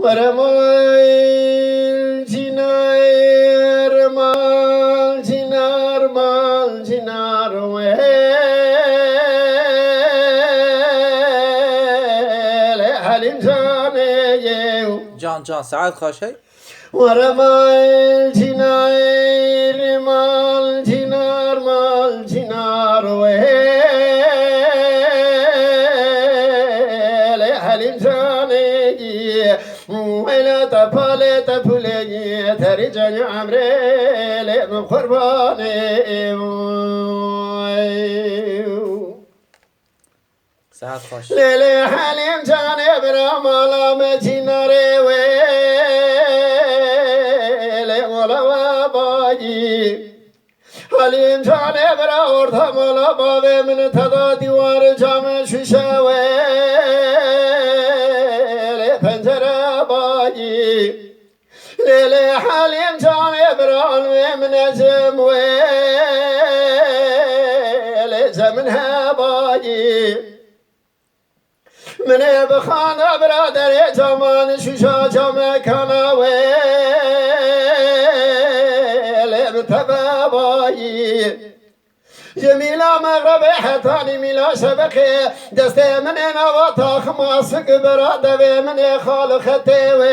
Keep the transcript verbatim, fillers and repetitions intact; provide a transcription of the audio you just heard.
Were mal çînar, mal çînar, mal çînar, wele Helîm canê yew. Can, can, saet xweş hey. Were mal çînar, mal çînar, mal çînar, wele Helîm canê yew. Wele te palê te pulê ye, terî canê emrê lê min qurbanê. Saet xweş. Lê lê Helîm canê bira mala me çînarê wê, lê mala we bayî. Helîm canê bira orta mala bavê min, teda dîwar cam şûşe wê, lê pencere bayî. Lê lê Helîm canê bira wê min ecim wê, lê ce min hebayî. Minê bi xana biraderê caman şûşa camekana wê, lê bi te vebayî. Ji mîla mexrebê hetanî mîla şebeqê, destê min ê nava taxima sik bira devê min ê xal xetê wê.